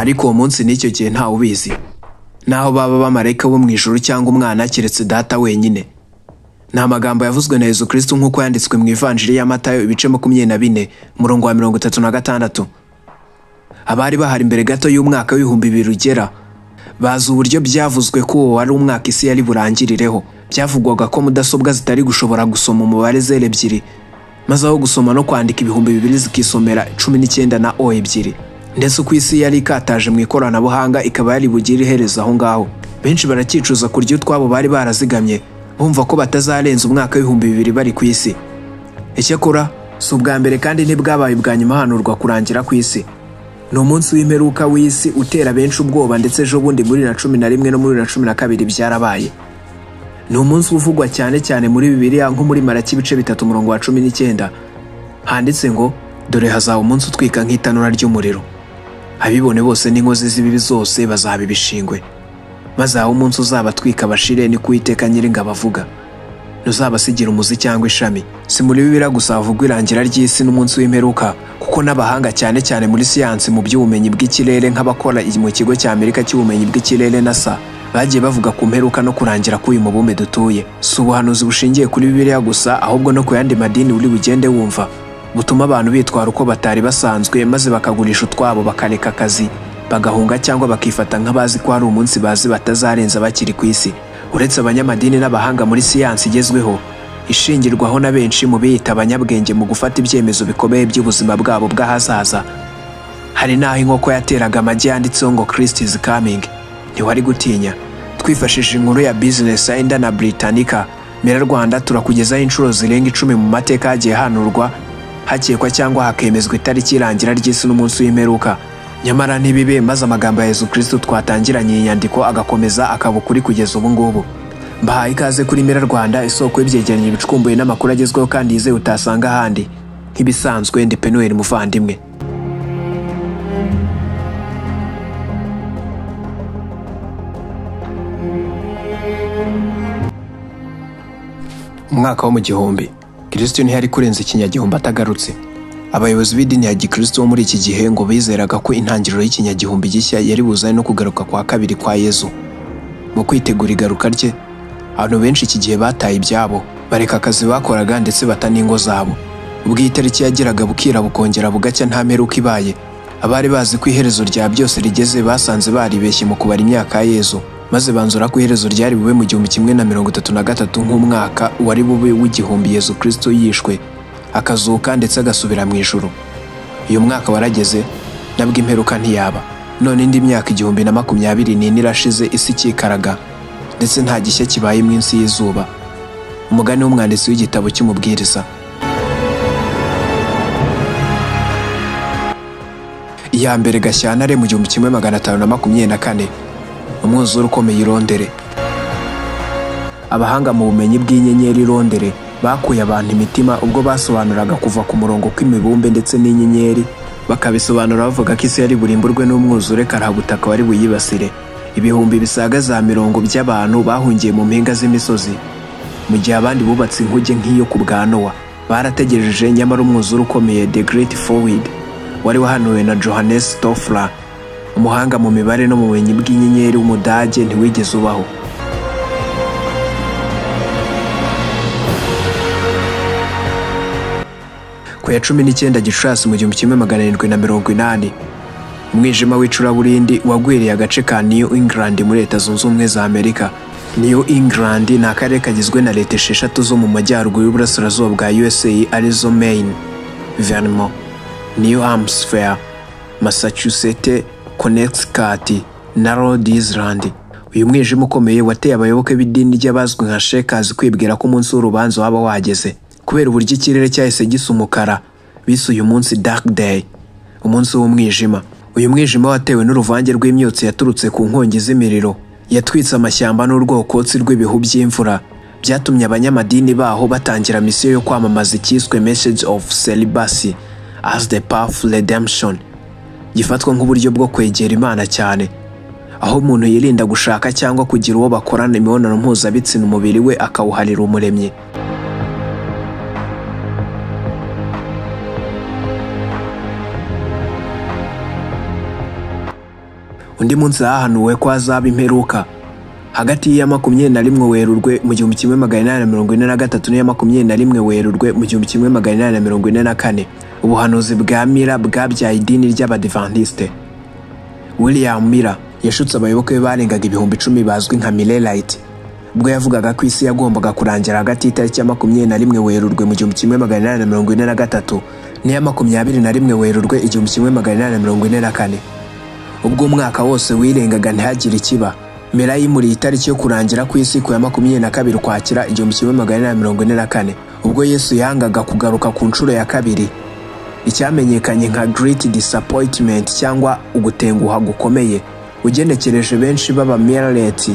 Ariko uwo munsi n'icyo gihe ntawe ubizi, naho baba abamarayika bo mu ijuru cyangwa umwana, keretse Data wenyine. Ni amagambo yavuzwe na Yezu Kristo nk'uko yanditswe mu Ivanjiri ya Matayo ibice 24 umurongo wa 36. Abari bahari mbere gato y'umwaka w'2000 ugera bazi uburyo byavuzwe ko uwo wari umwaka isi yari burangirireho. Byavugwaga ko mudasobwa zitari gushobora gusoma umubare 02, maze aho gusoma no kwandika 2000 zikisomera 19 na O ebyiri. Ndetse uko isi yari ikataje mu ikoranabuhanga ikaba yari bugire iherezo aho ngaho. Benshi baracyicuza kurya utwabo bari barazigamye, bumva ko batazarenza umwaka w'2000 bari ku isi. Icyakora si ubwa mbere kandi ntibwabaye ubwa nyuma hanurwa kurangira ku isi. Ni umunsi w'imperuka w'isi utera benshi ubwoba, ndetse ejo bundi muri 2011 no muri 2012 byarabaye. Ni umunsi uvugwa cyane cyane muri Bibiliya, nko muri Malaki ibice 3 umurongo wa 19 handitse ngo: dore hazaba umunsi utwika nk'itanura ry'umuriro, abibone bose n'inkozi z'ibibi zose bazaba ibishingwe, maze aho umunsi uzabatwika bashire, ni Uwiteka Nyiringabo avuga, ntuzabasigira umuzi cyangwa ishami. Si muri Bibiliya gusa havugwa irangira ry'isi n'umunsi w'imperuka, kuko n'abahanga cyane cyane muri siyansi mu by'ubumenyi bw'ikirere nk'abakora mu kigo cya Amerika cy'ubumenyi bw'ikirere NASA bagiye bavuga ku mperuka no kurangira k'uyu mubumbe dutuye. Si ubuhanuzi bushingiye kuri Bibiliya gusa, ahubwo no ku yandi madini uri bugende wumva, butuma abantu bitwara uko batari basanzwe, maze bakagurisha utwabo, bakareka akazi, bagahunga cyangwa bakifata nk'abazi ko hari umunsi bazi batazarenza bakiri ku isi. Uretse abanyamadini n'abahanga muri siyansi igezweho ishingirwaho na benshi mu biyita abanyabwenge mu gufata ibyemezo bikomeye by'ubuzima bwabo bw'ahazaza, hari n'aho inkoko yateraga amagi yanditseho ngo Christ is coming, ntiwari gutinya. Twifashishije inkuru ya Business Insider na Britannica, Mera Rwanda turakugezaho inshuro zirenga 10 mu mateka hagiye hanurwa, hakekwa cyangwa hakemezwa itariki irangira ry'isi n'umunsi w'imperuka. Nyamara ntibibe, maze amagambo ya Yezu Kristo twatangiranye iyi nyandiko agakomeza akaba ukuri kugeza ubu ngubu. Mbahaye ikaze kuri Mera Rwanda, isoko y'ibyegeranyo bicukumbuye n'amakuru agezweho kandi yizewe utasanga ahandi. Nk'ibisanzwe ndi Penuel Muvandimwe. Umwaka wo mu 1000 Kristo ntiyari kurenza ikinyagihumbi atagarutse. Abayobozi b'idini ya Gikristo bo muri iki gihe ngo bizeraga ko intangiriro y'ikinyagihumbi gishya yari buzane no kugaruka kwa kabiri kwa Yezu. Mu kwitegura igaruka rye, abantu benshi iki gihe bataye ibyabo, bareka akazi bakoraga ndetse bata n'ingo zabo. Ubwo iyi tariki yageraga bukira bukongera bugacya nta mperuka ibaye, abari bazi ko iherezo rya byose rigeze basanze baribeshye mu kubara imyaka ya Yezu, maze banzura ko iherezo ryari bube mu 1133 nk'umwaka wari bube w'igihumbi Yezu Kristo yishwe, akazuka ndetse agasubira mu ijuru. Uyu mwaka warageze, nabwo imperuka ntiyaba. None indi myaka 1024 irashize isi ikikaraga, ndetse nta gishya kibaye mu isi y'izuba. Umugani w'umwanditsi w'igitabo cy'umubwiriza. Iya mbere Gashyantare mu 1524, umwuzure ukomeye i Londere. Abahanga mu bumenyi bw'inyenyeri i Londere bakuye abantu imitima ubwo basobanuraga kuva ku murongo kw'imibumbe ndetse n'inyenyeri, bakabisobanura bavuga ko isi yari burimburwe n'umwuzure karabutaka wari buyibasire. Ibihumbi bisaga za mirongo by'abantu bahungiye mu mpinga z'imisozi, mu gihe abandi bubatse inkuge nk'iyo ku bwa Nowa. Barategereje, nyamara umwuzure ukomeye The Great Flood wari wahanuwe na Johannes Toffler, umuhanga mu mibare no mu bumenyi bw'inyenyeri w'Umudage, ntiwigeze ubaho. Ku ya 19 Gicurasi mu 1780, umwijima w'icuraburindi wagwiriye agace ka New England muri Leta Zunze Ubumwe za Amerika. New England ni akarere kagizwe na leta 6 zo mu majyaruguru y'uburasirazuba bwa USA, arizo Maine, Vermont, New Hampshire, Massachusetts, Connecticut na Rhode Island. Uyu mwijima ukomeye wateye abayoboke b'idini ry'abazwi nka Shakers kwibwira ko umunsi w'urubanza waba wageze. Kubera uburyo ikirere cyahise gisa umukara, bise uyu munsi Dark Day, umunsi w'umwijima. Uyu mwijima watewe n'uruvange rw'imyotsi yaturutse ku nkongi z'imiriro yatwitse amashyamba n'urwokotsi rw'ibihu by'imvura, byatumye abanyamadini baho batangira misiyo yo kwamamaza icyiswe Message of Celibacy as the Path Redemption, gifatwa nk'uburyo bwo kwegera Imana cyane, aho umuntu yirinda gushaka cyangwa kugira uwo bakorana imibonano mpuzabitsina umubiri we akawuharira Umuremyi. Undi munsi hahanuwe ko hazaba imperuka hagati ya 21 Werurwe mu 1843 n'iya 21 Werurwe mu 1844. Ubuhanuzi bwa Miller bwabyaye idini ry'Abadiventiste. William Miller yashutse abayoboke be barengaga 10,000 bazwi nka Millerite, ubwo yavugaga ko isi yagombaga kurangira hagati y'itariki ya 21 Werurwe mu 1843 n'iya 21 Werurwe 1844. Ubwo umwaka wose wirengaga ntihagire ikiba, Miller yimuriye itariki yo kurangira ku isi ku ya 22 Ukwakira 1844, ubwo Yesu yangaga kugaruka ku nshuro ya kabiri, icyamenyekanye nka Great Disappointment cyangwa ugutenguha gukomeye. Ugenekereje benshi b'aba Millerite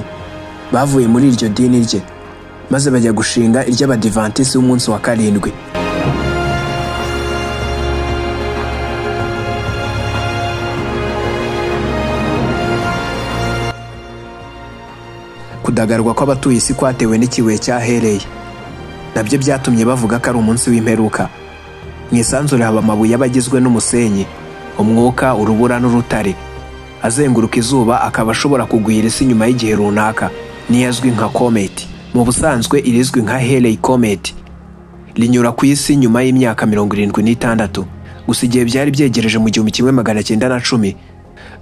bavuye muri iryo dini rye maze bajya gushinga iry'Abadiventisi b'umunsi wa karindwi. Kudagarwa kw'abatuye isi kwatewe n'ikibuye cya Halley nabyo byatumye bavuga ko ari umunsi w'imperuka. Mu isanzure haba amabuye aba agizwe n'umusenyi, umwuka, urubura n'urutare, azenguruka izuba akaba ashobora kugwira isi nyuma y'igihe runaka, niyo azwi nka comet. Mu busanzwe irizwi nka Halley Comet rinyura ku isi nyuma y'imyaka 76. Gusa igihe byari byegereje mu 1910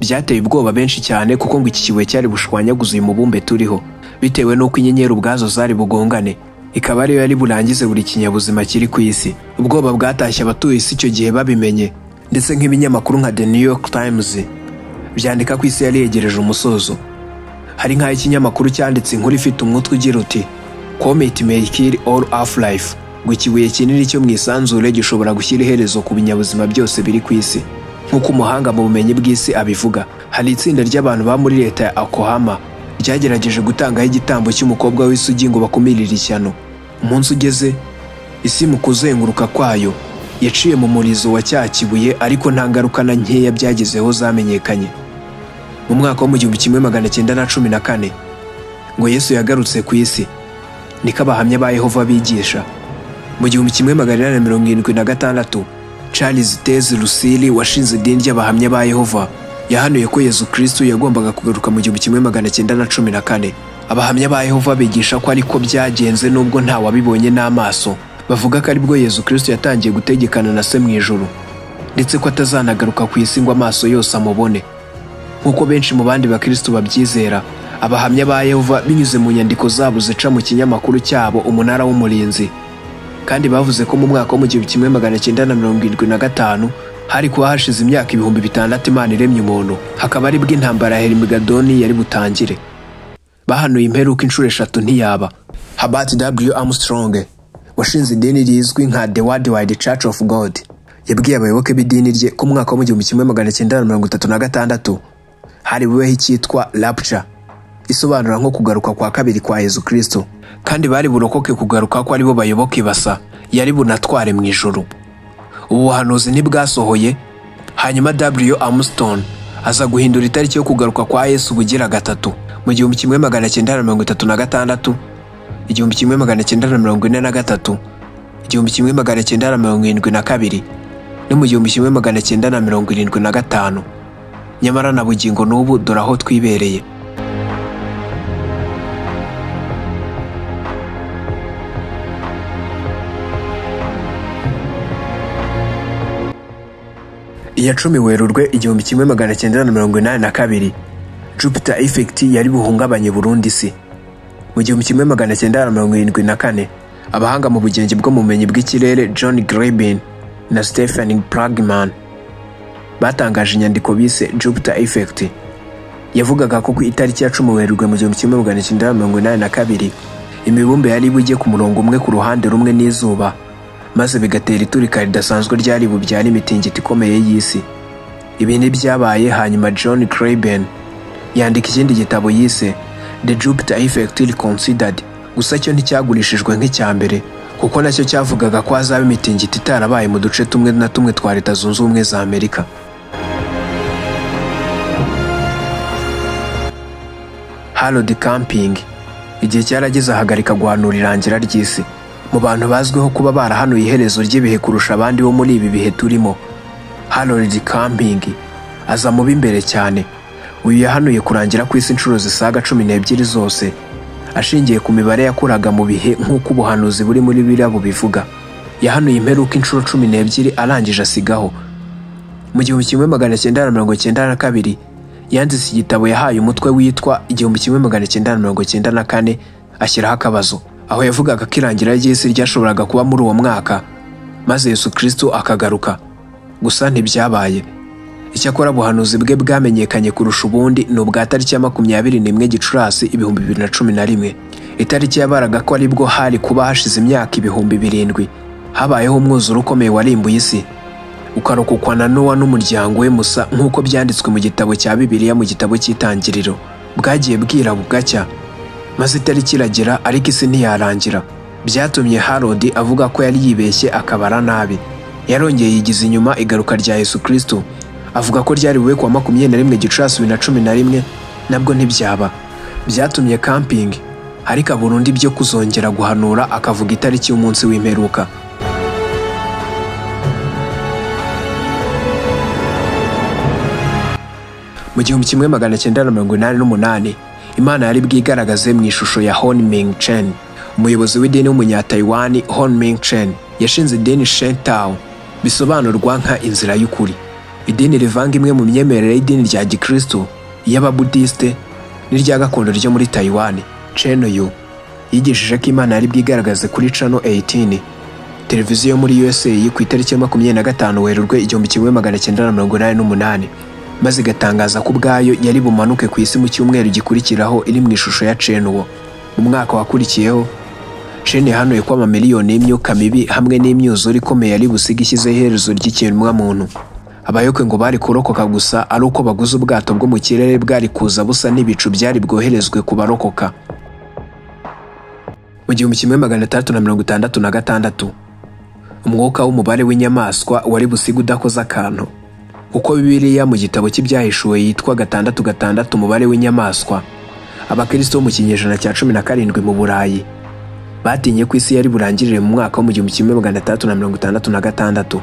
byateye ubwoba benshi cyane, kuko ngo iki kibuye cyari bushwanyaguze uyu mubumbe turiho, bitewe n'uko inyenyeri ubwazo zari bugongane, ikaba ariyo yari burangize buri kinyabuzima kiri ku isi. Ubwoba bwatashye abatuye isi icyo gihe babimenye, ndetse nk'ibinyamakuru nka The New York Times byandika ko isi yari yegereje umusozo. Hari nk'aho ikinyamakuru cyanditse inkuru ifite umutwe ugira uti Comet may kill all of life, ngo ikibuye kinini cyo mu isanzure gishobora gushyira iherezo ku binyabuzima byose biri ku isi. Nk'uko umuhanga mu bumenyi bw'isi abivuga, hari itsinda ry'abantu ba muri leta ya Oklahoma ryagerageje gutangaho igitambo cy'umukobwa w'isugi ngo bakumirire ishyano. Umunsi ugeze, isi mu kuzenguruka kwayo yaciye mu murizo wa cya kibuye, ariko nta ngaruka na nkeya byagezeho zamenyekanye. Mu mwaka wo mu 1914 ngo Yesu yagarutse ku isi, niko abahamya ba Yehova bigisha. Mu 1876 Charles Taze Russell washinze idini ry'abahamya ba Yehova yahanuye ko Yesu Kristo yagombaga kugaruka mu 1914. Abahamya ba Yehova bigisha ko ariko byagenze nubwo nta wabibonye n'amaso. Bavuga ko aribwo Yesu Kristo yatangiye gutegekana na se mu ijuru, ndetse ko atazanagaruka ku isi ngo amaso yose amubone. Nk'uko benshi mu bandi bakristo babyizera, abahamya ba Yehova binyuze mu nyandiko zabo zica mu kinyamakuru cyabo Umunara w'Umurinzi, kandi bavuze ko mu mwaka wo mu 1975 hari kuba hashize imyaka 6000 Imana iremye umuntu, hakaba aribwo intambara ya Hermigadoni yari butangire. Bahanuye imperuka inshuro 3 ntiyaba. Herbert W. Armstrong washinze idini rizwi nka The Worldwide Church of God yabwiye abayoboke b'idini rye ko mu mwaka wo mu 1936 hari bubeho icyitwa Rapture, isobanura nko kugaruka kwa kabiri kwa Yesu Kristo, kandi bari burokoke kugaruka ko aribo bayoboke basa yari bunatware mu ijuru. Ubu buhanuzi ntibwasohoye. Hanyuma W. Armstrong aza guhindura itariki yo kugaruka kwa Yesu bugira gatatu mu 1936, 1943, 1972 no mu 1975. Nyamara na bugingo n'ubu dore aho twibereye. Iya 10 Werurwe 1982 Jupiter Effect yari buhungabanye burundu isi. Mu 1974 abahanga mu bugenge bwo mu bumenyi bw'ikirere John Grabin na Stephen Plagman batangaje inyandiko bise Jupiter Effect. Yavugaga ko ku itariki ya 10 Werurwe mu 1982 imibumbe yari bujye ku murongo umwe ku ruhande rumwe n'izuba, maze bigatera iturika ridasanzwe ryari bubyara imitingito ikomeye y'isi. Ibi ntibyabaye. Hanyuma John Craben yandika ikindi gitabo yise The Jupiter Effect Reconsidered, gusa cyo nticyagurishijwe nk'icya mbere kuko nacyo cyavugaga ko hazaba imitingito itarabaye mu duce tumwe na tumwe twa Leta Zunze Ubumwe za Amerika. Harold Camping igihe cyarageze ahagarika guhanura irangira ry'isi. Mu bantu bazwiho kuba barahanuye iherezo ry'ibihe kurusha abandi bo muri ibi bihe turimo, Harold Camping aza mu b'imbere cyane. Uyu yahanuye kurangira kw'isi inshuro zisaga 12 zose, ashingiye ku mibare yakuraga mu bihe nk'uko ubuhanuzi buri muri Bibiliya bubivuga. Yahanuye imperuka inshuro 12 arangije asigaho. Mu 1992 yanditse igitabo yahaye umutwe witwa 1994 ashyiraho akabazo, aho yavugaga ko irangira ry'isi ryashoboraga kuba muri uwo mwaka maze Yesu Kristo akagaruka. Gusa ntibyabaye. Icyakora ubuhanuzi bwe bwamenyekanye kurusha ubundi ni ubwa tariki ya 21 Gicurasi 2011, itariki yabaraga ko aribwo hari kuba hashize imyaka 7000 habayeho umwuzure ukomeye warimbuye isi, ukarokokwa na Nowa n'umuryango we Musa nk'uko byanditswe mu gitabo cya Bibiliya mu gitabo cy'Itangiriro. Bwagiye bwira bugacya, maze itariki iragera ariko isi ntiyarangira. Byatumye Harold avuga ko yari yibeshye akabara nabi. Yarongeye yigiza inyuma igaruka rya Yesu Kristo, avuga ko ryari bube kuwa 21 Gicurasi 2011, nabwo ntibyaba. Byatumye camping ariko burundu ibyo kuzongera guhanura akavuga itariki y'umunsi w'imperuka. Mu 1988 Imana yari bwigaragaze mu ishusho ya Hon Ming Chen, umuyobozi w'idini w'umunya-Taiwan. Hon Ming Chen yashinze idini Shen Tao, bisobanurwa nka inzira y'ukuri, idini rivanga imwe mu myemerere y'idini rya Gikristo, iy'Ababudiste n'irya gakondo ryo muri Taiwan. Chen Yu yigishije ko Imana yari bwigaragaze kuri Channel 18 televiziyo yo muri USA ku itariki ya 25 Werurwe 1988, maze igatangaza ko ubwayo yari bumanuke ku isi mu cyumweru gikurikiraho iri mu ishusho ya Chen Wo. Mu mwaka wakurikiyeho Chen yahanuye ko amamiliyoni y'imyuka mibi hamwe n'imyuzure ikomeye yari busiga ishyizeho iherezo ry'ikiremwamuntu. Abayoboke ngo bari kurokoka gusa ari uko baguze ubwato bwo mu kirere bwari kuza busa n'ibicu byari bwoherezwe ku barokoka. Mu 1666 umwuka w'umubare w'inyamaswa wari busiga udakoze akantu, kuko Bibiliya mu gitabo cy'Ibyahishuwe yitwa 666 umubare w'inyamaswa. Abakristo bo mu kinyejana cya 17 mu Burayi batinye ko isi yari burangirire mu mwaka wo mu 1666.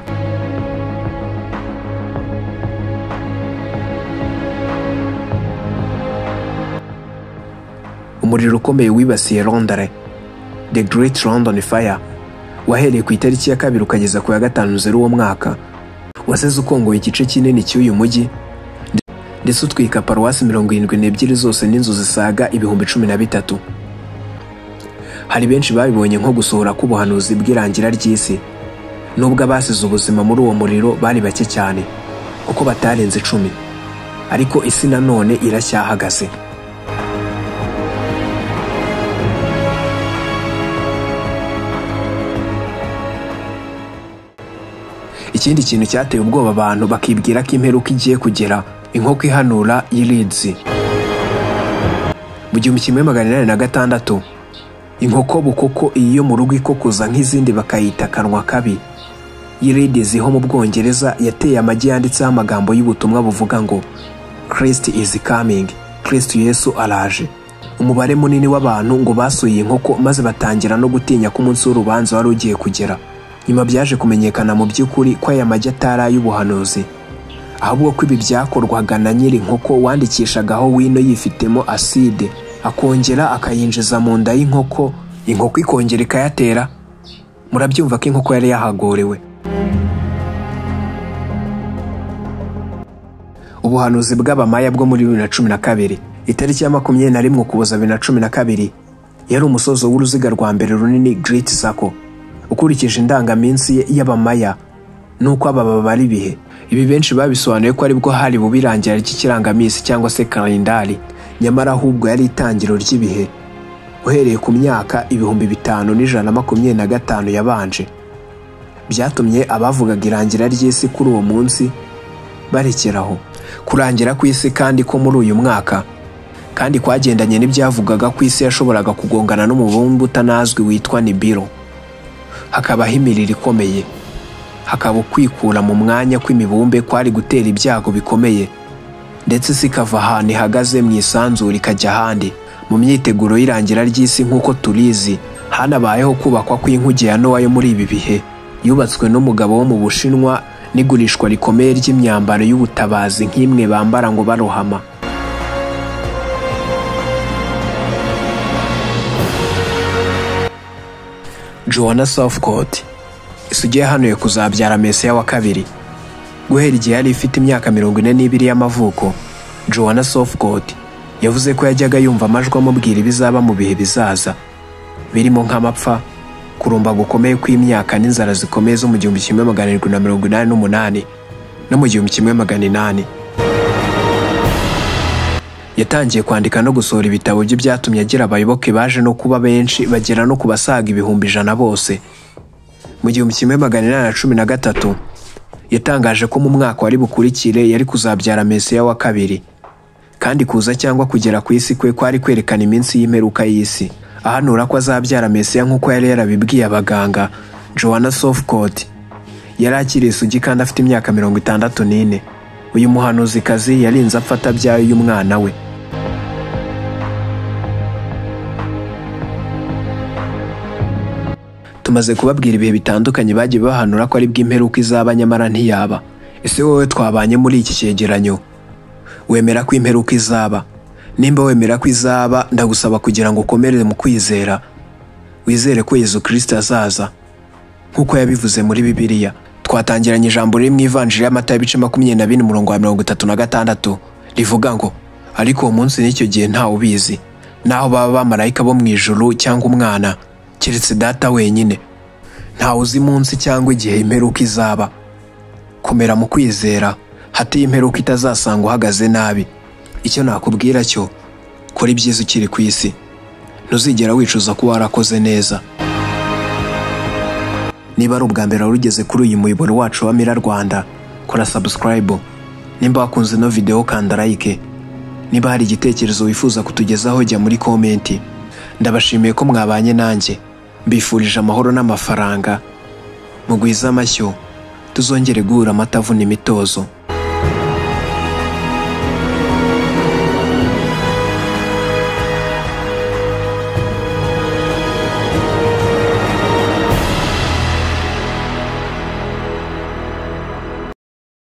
Umuriro ukomeye wibasiye Londres, The Great London Fire, wahereye ku itariki ya 2 ukageza ku ya 5 Nzeri uwo mwaka, wasize ukongoye igice kinini cy'uyu mujyi ndetse utwika paruwasi 72 zose n'inzu zisaga 13,000. Hari benshi babibonye nko gusohora k'ubuhanuzi bw'irangira ry'isi, nubwo abasize ubuzima muri uwo muriro bari bake cyane kuko batarenze 10, ariko isi nanone iracyahagaze. Ikindi kintu cyateye ubwoba abantu bakibwira ko imperuka igiye kugera, inkoko ihanura y'Leeds. Mu 1806 inkoko bukoko iyo mu rugo ikokoza nk'izindi bakayita kanwa kabi y'Leeds ho mu Bwongereza yateye amagi yanditseho amagambo y'ubutumwa buvuga ngo Christ is coming, Kristo Yesu araje. Umubare munini w'abantu ngo basuye inkoko maze batangira no gutinya ko umunsi w'urubanza wari ugiye kugera. Nyuma byaje kumenyekana mu by'ukuri ko aya magi atari ay'ubuhanuzi, ahubwo ko ibi byakorwaga na nyiri inkoko wandikishagaho wino yifitemo aside, akongera akayinjiza mu nda y'inkoko, inkoko ikongera ikayatera. Murabyumva ko inkoko yari yahagorewe. Ubuhanuzi bw'Abamaya bwo muri 2012, itariki ya 21 Ukuboza 2012, yari umusozo w'uruziga rwa mbere runini Great Circle, ukurikije indangaminsi y'Abamaya nuko aba babara ibihe. Ibi benshi babisobanuye ko aribwo hari bubirangira ry'ikirangaminsi cyangwa se kalendari, nyamara ahubwo yari itangiro ry'ibihe uhereye ku myaka 5125 yabanje. Byatumye abavugaga irangira ry'isi kuri uwo munsi barekeraho. Kurangira kw'isi kandi ko muri uyu mwaka kandi kwagendanye n'ibyavugaga ko isi yashoboraga kugongana n'umubumbe utanazwi witwa Nibiru, hakabaho imiriro ikomeye, hakaba ukwikura mu mwanya kw'imibumbe kwari gutera ibyago bikomeye, ndetse isi ikava ahantu ihagaze mu isanzure ikajya ahandi. Mu myiteguro y'irangira ry'isi nk'uko turizi, hanabayeho kubakwa kw'inkuge ya Nowa yo muri ibi bihe, yubatswe n'umugabo wo mu Bushinwa, n'igurishwa rikomeye ry'imyambaro y'ubutabazi nk'imwe bambara ngo barohama. Joanna Southcott, isugi yahanuye kuzabyara Mesiya wa kabiri. Guhera igihe yari ifite imyaka 42 y'amavuko, Joanna Southcott yavuze ko yajyaga yumva amajwi amubwira ibizaba mu bihe bizaza, birimo nk'amapfa, kurumba gukomeye kw'imyaka n'inzara zikomeye zo mu 1788 no mu 1800. Yatangiye kwandika no gusohora ibitabo bye byatumye agira abayoboke baje no kuba benshi, bagera no ku basaga 100,000 bose. Mu 1813 yatangaje ko mu mwaka wari bukurikire yari kuzabyara Mesiya wa kabiri, kandi kuza cyangwa kugera ku isi kwe kwari kwerekana iminsi y'imperuka y'isi. Ahanura ko azabyara Mesiya nk'uko yari yarabibwiye abaganga, Joanna Southcott yari akiri isugi kandi afite imyaka 64. Uyu muhanuzikazi yarinze apfa atabyaye uyu mwana we. Tumaze kubabwira ibihe bitandukanye bagiye bahanura ko ari bw'imperuka izaba, nyamara ntiyaba. Ese wowe twabanye muri iki cyegeranyo, wemera ko imperuka izaba? Nimba wemera ko izaba, ndagusaba kugira ngo ukomere mu kwizera, wizere ko Yezu Kristo azaza nk'uko yabivuze muri Bibiliya. Twatangiranye ijambo riri mu Ivanjiri y'Amata y'ibice 24 umurongo wa 36 rivuga ngo: ariko uwo munsi n'icyo gihe ntawe ubizi, naho baba bamarayika bo mu ijuru cyangwa umwana, keretse Data wenyine. Ntawe uzi munsi cyangwa igihe imperuka izaba. Komera mu kwizera, hato iyi imperuka itazasanga uhagaze nabi. Icyo nakubwira cyo, kora ibyiza ukiri ku isi, ntuzigera wicuza kuba warakoze neza. Niba ari ubwa mbere wari ugeze kuri uyu muyoboro wacu wa Mira Rwanda, kora subscribe. Nimba wakunze ino video, kanda like. Niba hari igitekerezo wifuza kutugezaho, jya muri komenti. Ndabashimiye ko mwabanye nanjye, mbifurije amahoro n'amafaranga. Mugwize amashyo, tuzongere guhura amata avuna imitozo.